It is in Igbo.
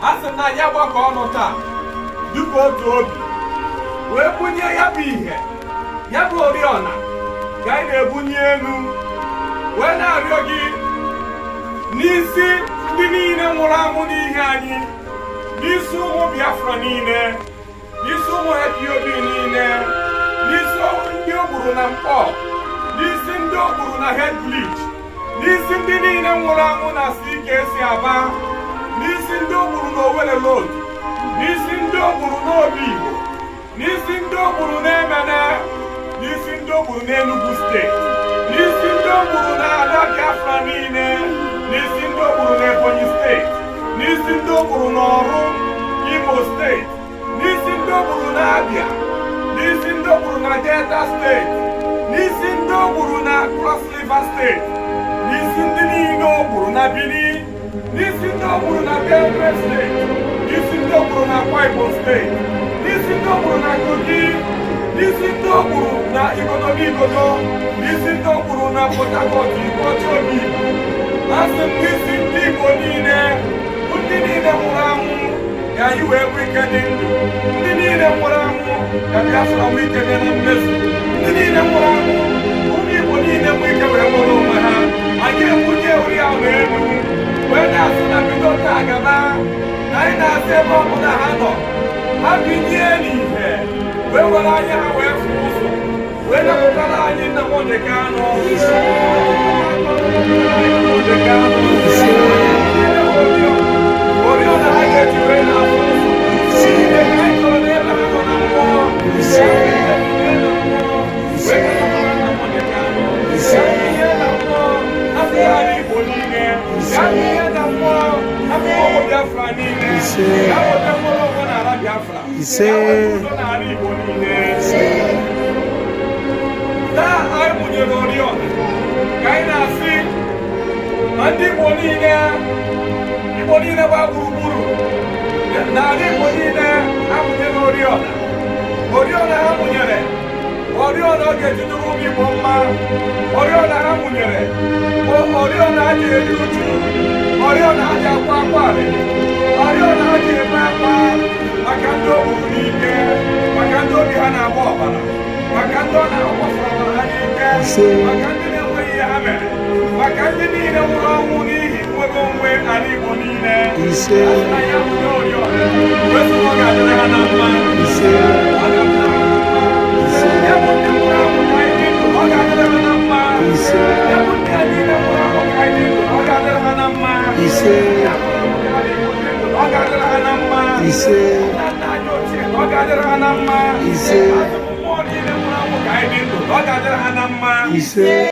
A sị m na anyị agbakọ ọnụ taa dịka otu obi wee bunye ya bụ ihe, ya bụ oriọna ka anyị na-ebunye elu, wee na-arịọ gị n'isi ndị niile nwụrụ anwụ n'ihe anyị, n'isi ụmụ Biafra niile, n'isi ụmụ IPOB niile, n'isi ndị o gburu na Mkpọ, n'isi ndị o gburu na Head Bridge, n'isi ndị niile nwụrụ anwụ na CKC Aba, n'isi ndị o gburu na Owerri Road, n'isi ndị o gburu n'Obigbo, n'isi ndị o gburu n'Emene, n'isi ndị o gburu n'Enugu Steeti, n'isi ndị o gburu n'ala Biafra niile, n'isi ndị o gburu n'Ebonyi Steeti, n'isi ndị o gburu n'Ọrụ Imo Steeti, n'isi ndị o gburu n'Abia, n'isi ndị o gburu na Delta Steeti, n'isi ndị o gburu na Cross River Steeti, n'isi ndị niile o gburu na Benin, n'isi ndị o gburu na Benue Steeti, n'isi ndị o gburu na Akwa Ibom Steeti, n'isi ndị o gburu na Kogi, n'isi ndị o gburu na Igodomigodo, n'isi ndị o gburu na Port Harcourt, Ikochi, Obigbo. Asị m n'isi ndị Igbo niile bụ ndị niile nwụrụ anwụ, ka anyị wee nwee ike dị ndụ. Ndị niile nwụrụ anwụ, ka Biafra nwee ike bịa na mmezu. Ndị niile nwụrụ anwụ, ụmụ Igbo niile nwee ike wee nwere onwe ha. Anyị ebunye oriọna elu wee na-asị na bido taa gaba, na anyị na-asị ebe ọ bụla ha nọ, ha binye n'ihe wee were anya ha wee fụ ụzọ wee napụtara anyị Nnamdị Kanụ. Nnamdị Kanụ oriọna ha ga-eji wee na-afụ ụzọ ihe ka anyị chọrọ n'ebe ha nọ na mmụọ wee napụtara Nnamdị Kanụ. Ihe na mmụọ napụtara Igbo niile, ya ihe na mmụọ napụta ụmụ Biafra niile, ya weta nwere onwe n'ala Biafra, ya weta udo n'ala Igbo niile. Taa anyị mụnyere oriọna ka anyị na-asị na ndị Igbo niile, Igbo niile gba gburugburu n'ala Igbo niile, amụnyere oriọna. Oriọna ha mụnyere, oriọna ọ ga-eji dụrụ ụmụ Igbo mma. Oriọna ha mụnyere bụ oriọna ha ji eri uju, oriọna ha ji akwa akwa arịrị, oriọna ha ji ebe akwa maka ndị o gburu n'ike, maka ndị obi ha na-agba ọbara, maka ndị ọ na-akwafuru ọbara ha n'ike, maka ndị na-enweghị ihe ha mere, maka ndị niile nwụrụ ọnwụ n'ihi nwere onwe ala Igbo niile. Ise. Asị na ya mụnye oriọna wee sị na ọ ga-adịrị ha na mma. Ise. Ọ ga-adịrị ha na mma. Ya bụ ndị nwụrụ anwụ ka anyị dị ndụ, ọ ga-adịrị ha na mma. Ise. Ya bụ ndị a niile nwụrụ anwụ ka anyị dị ndụ, ọ ga-adịrị ha na mma. Ise. Ya nwụrụ anwụ ka ala Igbo dị ndụ, ọ ga-adịrị ha na mma. Ise. Nna nna anyị ochie, ọ ga-adịrị ha na mma. Ise. Asị m mmụọ niile nwụrụ anwụ ka anyị dị ndụ, ọ ga-adịrị ha na mma. Ise.